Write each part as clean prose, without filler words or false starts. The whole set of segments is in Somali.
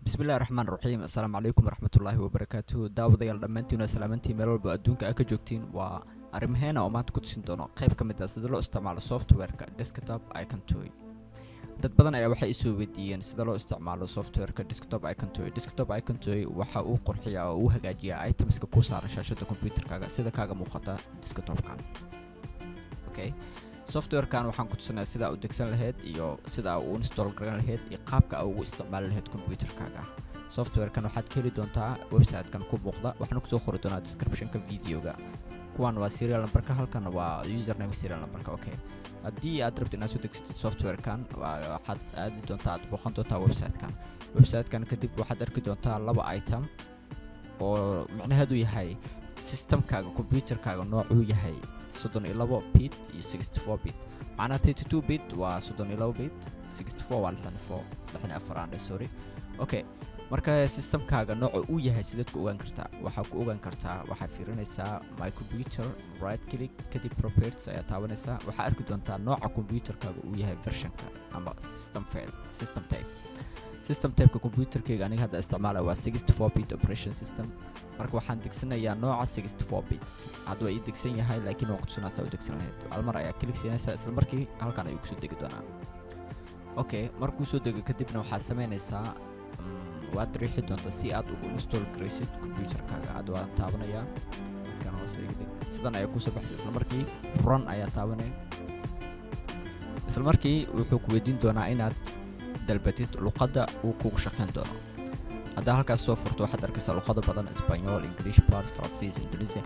Bismillahi raxmaan raxiim. Assalaamu calaykum waraxmatullaahi wabarakaatuhu. Daawadayaal dhammaantiin waa salaamantiin meel walba adduunka aa ka joogtiin. Waa arrimaheena oo maanta ku tusin doono qayb ka mid ah sida loo isticmaalo softwareka Desktop Icon Toy. Dad badan ayaa waxay isoo weydiiyeen sida loo isticmaalo softwareka Desktop Icon Toy. Desktop Icon Toy waxa uu qurxiyaa oo uu hagaajiyaa itemska ku saaran shaashada computerkaaga, sida kaaga muuqata desktopkan. Okay, softwarekan waxaan ku tusinaya sida u degsan lahayd iyo sida u install garan lahayd iyo qaabka aa ugu isticmaali lahayd computerkaaga. Softwarekan waxaad ka heli doontaa website-kan ku muuqda, waxaana kusoo qori doonaa descriptionka videoga. Kuwan waa serial numberka, halkan waa username, serial numberka. Okay, haddii aad rabto inaad soo degsatid softwarekan, waxaad aadi doontaa, aad booqan doontaa website-kan. Website-kan kadib waxaad arki doontaa laba item oo micnaheedu yahay systemkaaga computerkaaga noocuu yahay, 32 bit iyo 64 bit. Macnaha 32 bit waa 32 bit, 64 waa 64, 64 aan, sorry. Okay, marka systemkaaga nooca uu yahay sideed ku ogaan kartaa? Waxaa ku ogaan kartaa, waxaa fiirinaysaa My Computer, right click, kadib Properties ayaa taabanaysaa. Waxaa arki doontaa nooca computerkaaga uu yahay, versionka ama system file, system type. System typeka computerkayga aniga hadda isticmaala waa 64 bit operation system. Marka waxaan degsanayaa nooca 64 bit. Hadda waa ii degsan yahay, laakiin waan kutusinaasaa u degsan lahayd. Hal mar ayaa click siinaysaa, isla markii halkan ayuu kusoo degi doonaa. Okay, markuu soo dego kadibna waxaad sameynaysaa, waad riixi doontaa si aad ugu install garaysid computerkaaga. Hadda waan taabanayaa midkan hoose iga dhig. Sidan ayaa kusoo baxaysa. Isla markii Run ayaa taabanaya. Isla markii wuxuu ku weydiin doonaa inaad dalbatid luqadda uu kugu shaqeyn doono. Haddaa halkaas soo furto, waxaad arkaysaa luqado badan: Espanol, English plus, Faransiis, Indonesia.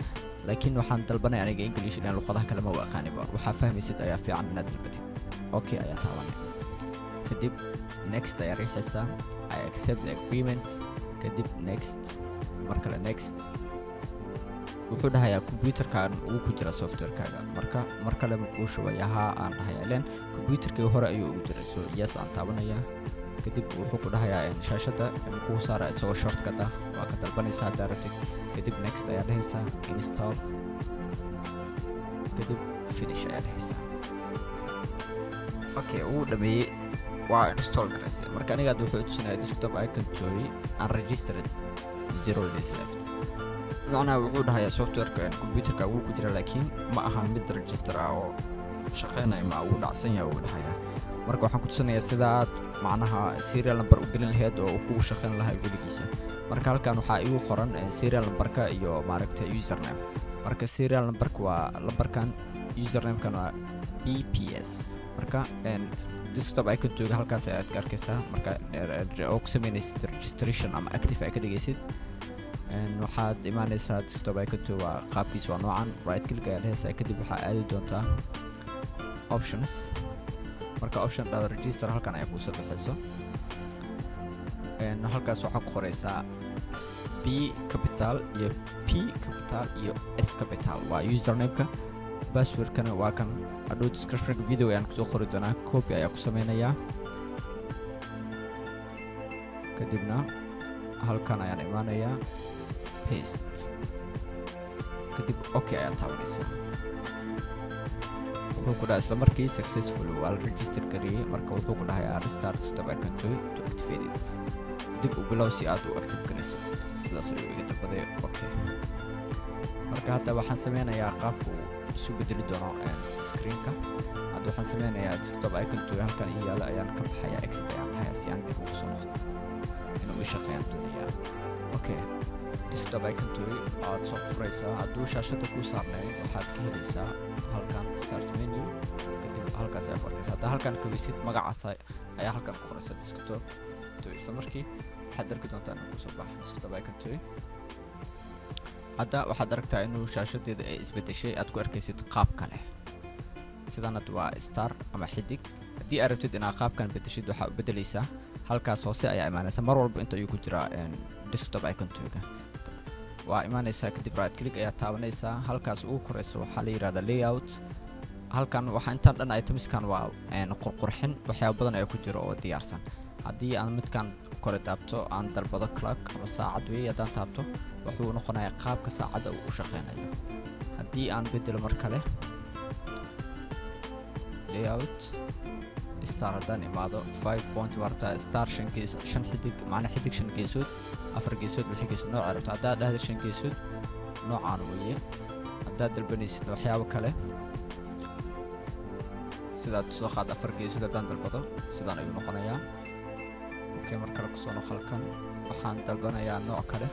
Laakiin waxaan dalbanaya aniga English, inaan luqadaha kale ma u aqaaniba. Waxaa fahmaysid ayaa fiican inaad dalbatid. Okay ayaa taabanay, kadib Next ayaa riixaysaa. I accept the agreement, kadib Next, mar kale Next. Wuxuu dhahayaa computerkan uu ku jira softwarekaaga. Marka mar kale uu shubaya, haa aan dhahaya, ileen computerkii hore ayuu ugu jiray, so Yes aan taabanaya. Kadib wuxuu ku dhahayaa shaashadda kuu saara isagoo shortcut ah, waa ka dalbanaysaa haddaa rabtid. Kadib Next ayaa dhehaysaa, Install, kadib Finish ayaa dhehaysaa. Okay, wuu dhameeyey, waa install garaysay. Marka aniga hadda wuxuu tusinaya Desktop Icon Toy unregistered, 0 days left. Macnaha wuxuu dhahayaa softwareka computerka wuu ku jira, laakiin ma ahan mid register ah oo shaqeynaya, ma wuu dhacsan yahay, wuu dhahayaa. Marka waxaan ku tusinayaa sidaad macnaha serial number u gelin lahayd oo uu kugu shaqeyn lahaa weligiisa. Marka halkan waxaa igu qoran serial numberka iyo maaragta username. Marka serial numberka waa lambarkan, username-kan waa BPS. Marka Desktop Icon Toyga halkaas ayaad ka arkaysaa. Marka oo ku sameynaysid registration ama active ay ka dhigaysid, waxaad imaanaysaa Desktop Icon Toy. Waa qaabkiis waa noocan. Right click ayaa dhehaysaa, kadib waxaa aadi doontaa Options. Marka Option dhada, Register halkan ayaa kuusoo baxayso. Halkaas waxaa ku qoraysaa B capital iyo P capital iyo S capital, waa usernameka. Passwordkana waa kan, hadhow descriptionka video ayaan kusoo qori doonaa. Copy ayaa ku sameynayaa, kadibna halkan ayaan imaanayaa, Paste, kadib Okay ayaa taabanaysaa. Wuxuu ku dhahay isla markii successful, waa la register gareeyey. Marka wuxuu ku dhahayaa "Restart Desktop Icon Toy to activate it", dib u bilow si aad u active garaysid. Sidaas ayuu iga dalbaday. Okay, marka hadda waxaan sameynayaa qaabka uu isu bedeli doono screenka. Hadda waxaan sameynayaa Desktop Icon Toy halkan ii yaalo ayaan ka baxayaa, Exit ayaan dhahayaa si aan dib ugu soo noqdo. Inuu ii shaqeeyaan doonayaa. Okay, Desktop Icon Toy aad soo furaysaa. Hadduu shaashada kuu saarnayn, waxaad ka helaysaa halkan Start menu, kadib halkaas ayaa ku arkaysa. Haddaa halkan kawisid, magacaas ayaa halkan ku qoraysa, Desktop Toy. Isla markii waxaad arki doontaa inuu kusoo baxo Desktop Icon Toy. Hadda waxaad aragtaa inuu shaashadeeda ay isbedeshay, aad ku arkaysid qaab kale. Sidan hadda waa star ama xidig. Haddii aad rabtid inaad qaabkan bedeshid, waxaa u bedeleysaa halkaas hoose ayaa imaanaysa. Mar walba inta ayuu ku jiraa Desktop Icon Toyga. Waa imaanaysaa, kadib right click ayaa taabanaysaa. Halkaas ugu koreysa waxaa la yihahdaa Layout. Halkan waxaa intaan dhan itemskan waa qurqurxin, waxyaaba badan ayaa ku jira oo diyaarsan. Haddii aan midkan kore taabto, aan dalbado clock ama saacad weey, haddaan taabto wuxuu noqonayaa qaabka saacadda uu u shaqeynayo. Haddii aan bedelo mar kale Layout. Star haddaan imaado, 5 point waa rabtaa, star 5 gees, 5 xidig, macnaa xidig 5 geesood, 4 geesood, 6 geesood, nooca rabta. Haddaad dhahda 5 geesood, noocaan weeye. Haddaad dalbanaysid waxyaabo kale, sidaad soo qaad 4 geesood haddaan dalbado, sidaan ayuu noqonayaa. Okay, mar kale kusoo noq halkan, waxaan dalbanayaa nooc kale.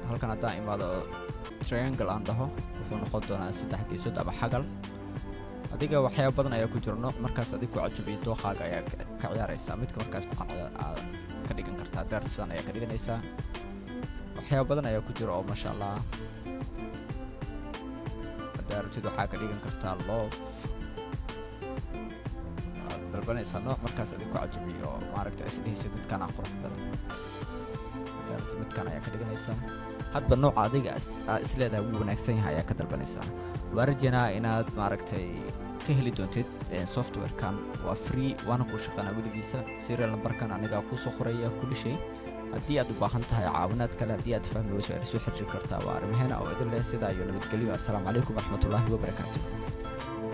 Halkan haddaan imaado, triangle aan dhaho, wuxuu noqon doonaa 3 geesood ama xagal. Adiga waxyaaba badan ayaa ku jira. Nooc markaas adig ku cajabiyo, dooqaaga ayaa ka ciyaaraysaa, midka markaas ku qancda aad ka dhigan kartaa. Daartisan ayaa ka dhiganaysaa. Waxyaaba badan ayaa ku jira oo maasha Allah. Haddaa rabtid waxaa ka dhigan kartaa love. Waad dalbanaysaa nooc markaas adig ku cajabiyo oo maaragta isdhehaysid midkaan aa qurux badan. Haddaa rabtid midkaan ayaa ka dhiganaysaa. Hadba nooca adiga aa isleedahay wuu wanaagsan yahay ayaa ka dalbanaysaa. Waa rajaynaa inaad maaragtay ka heli doontid softwarekan. Waa free, waana kuu shaqeynaa weligiisa. Serial numberkan anigaa kuusoo qoraya kulli shay. Haddii aad u baahan tahay caawinaad kale, haddii aad fahmi weyso, waad soo xiriiri kartaa. Waa arrimaheena oo idin leh sidaa iyo nabadgelyo. Assalaamu calaykum waraxmatullaahi wabarakaatu.